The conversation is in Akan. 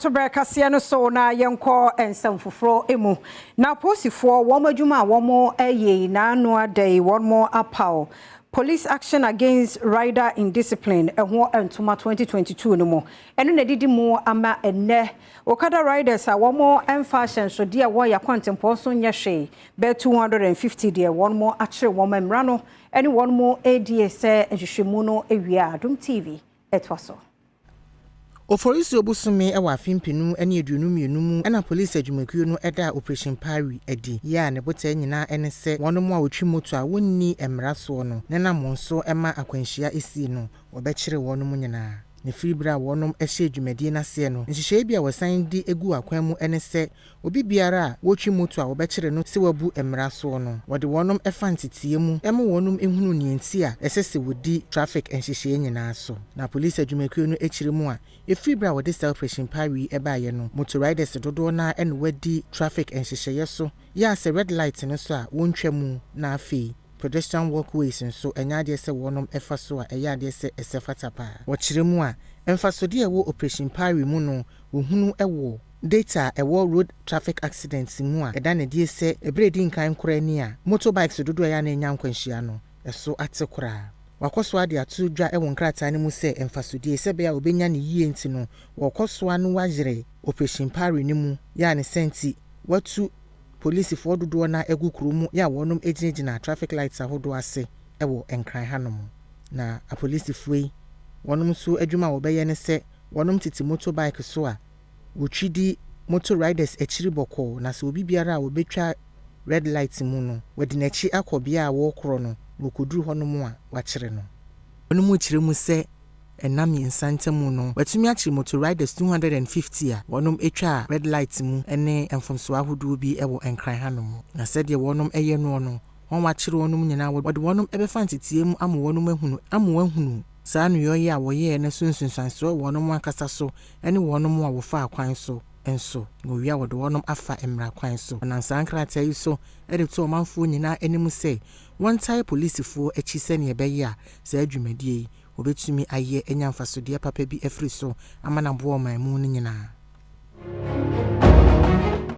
To berɛ kaseɛ no so na yɛnkɔ nsɛm foforɔ mu. Na apolisifoɔ wɔn adwuma a wɔn yɛ yi n'ano ada yi, wɔn apaw Police Action Against Rider Indiscipline ɛho ntoma 2022 no mu. Ɛno na ɛdidi mu ama ɛnnɛ Okada riders a wɔn mfa ahyɛnsodeɛ a wɔyɛ akwantempɔn so nyɛ hwee bɛɛ 250 deɛ, wɔn akyere wɔn mmara no ne wɔn redie sɛ nhwehwɛmu no awie a. Adom TV ɛtoa so. Oforisuo bosome wɔ afe 2022 mu ɛna polisi adwumakuo no ɛda Operation Parry adi yɛ a ne botae nyinaa ɛne sɛ wɔn a wɔtwi moto a wɔnni mmara soɔ no nenam wɔn so ma akwanhyia esie no, wɔbɛkyere wɔn nyinaa. Ne firi berɛ a wɔnom hyɛ dwumadie no aseɛ no, nhyehyɛeɛ bi a wɔsan de egu akwan mu ne sɛ obi biara a wɔtwi moto a wɔbɛkyere no sɛ wabu mmara soɔ no, wɔde wɔnom fa nteteɛ mu ma wɔnom hunu nea nti a ɛsɛ sɛ wɔdi traffic nhyehyɛeɛ nyinaa so. Na polisi adwumakuo no akyire mu a ɛfiri berɛ a wɔde saa Operation Parry baeɛ no, motor riders dodoɔ no ara na wɔadi traffic nhyehyɛeɛ so yɛ a sɛ red light no so a wɔntwa mu, na afei pedestrian walkways nso ɛnyɛ adeɛ sɛ wɔnom ɛfa so a ɛyɛ adeɛ sɛ ɛsɛ fata paa. Wɔkyerɛ mu a, mfasodeɛ a ɛwɔ Operation Parry mu no, wɔhunu ɛwɔ data a ɛwɔ road traffic accidents mu a ɛda ne deɛ sɛ ɛberɛ edi nkan koraa ni a motorbikes dodoɔ a ɛyɛ a na ɛnya nkwanhyia no ɛso ate koraa. Wakɔ so ade ato dwa wɔ nkrataa no mu sɛ mfasodeɛ sɛ ɛbɛyɛ a wɔbɛnya ne yie nti no, wɔkɔ so ano wayere Operation Parry no mu yɛ a ne sɛ nti watu polisifoɔ dodoɔ no agu kuro mu yɛ a wɔnom gyinagyina traffic lights ahodoɔ ase wɔ Nkran hanom. Na apolisifoɔ yi, wɔnom nso adwuma a wɔbɛyɛ ne sɛ wɔnom tete motorbike so a wɔtwi di motor riders akyiri bɔkɔɔ, na sɛ obi biara a wɔbɛtwa red light mu no, wɔde n'akyi akɔ bea a wɔrekorɔ no, na wɔkɔduru hɔnom a wɔakyere no. Wɔn mu kyerɛ mu sɛ ɛna 3 ntam no, wɔatumi akyere motor riders 250 a wɔnom atwa red light mu ne mfomsoɔ ahodoɔ bi wɔ Nkran hanom. Na sɛdeɛ wɔnom yɛ noɔ no, wɔn wakyere wɔnom nyinaa, wɔde wɔnom bɛfa nteteɛ mu ama wɔnom ahunu ama wɔahunu saa nneyɔeɛ yi a wɔyɛɛ no so nsunsuansoɔ wɔ wɔnom ankasa so ne wɔnom a wɔfaa kwan so nso. Na wɔwie a, wɔde wɔnom afa mmara kwan so. Wɔnam saa nkrataa yi so de to ɔmanfoɔ nyinaa anim sɛ wɔntae polisifoɔ akyi sɛnea ɛbɛyɛ a saa dwumadie yi wɔbɛtumi ayɛ anya mfasodeɛ papa bi afiri so ama no aboa ɔman mu no nyinaa.